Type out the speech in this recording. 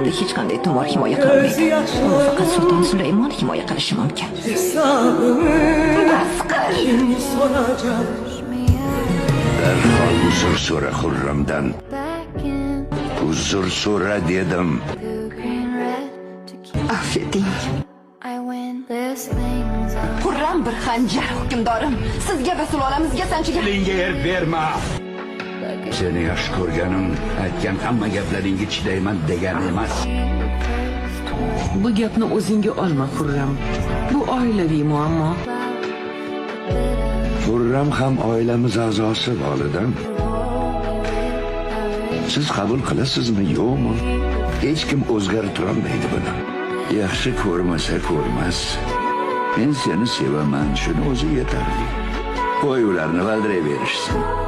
Endi hech qanday tumor himoya qilolmaydi. Uni faqat Sulton Sulaymon himoya qilishi mumkin. Bas qil! Darhol uzr so'ra Xurramdan. Uzr so'ra dedim. Afv eting. Xurram bir xanjar, hukmdorim. Sizga va sulolamizga sanchigan. Tilingga erk berma. Seni yaxshi ko'rganim aytgan hamma gaplaringga chidayman degani emas. Bu gapni o'zingga olma, Xurram. Bu oilaviy muammo. Xurram ham oilamiz a'zosi, volidam. Siz qabul qilasizmi, yo'qmi? Hech kim o'zgartirolmaydi buni. Yaxshi ko'rmasa ko'rmas. Men seni sevaman, shuni o'zi yetarli. Qo'y ularni valdirayverishsin.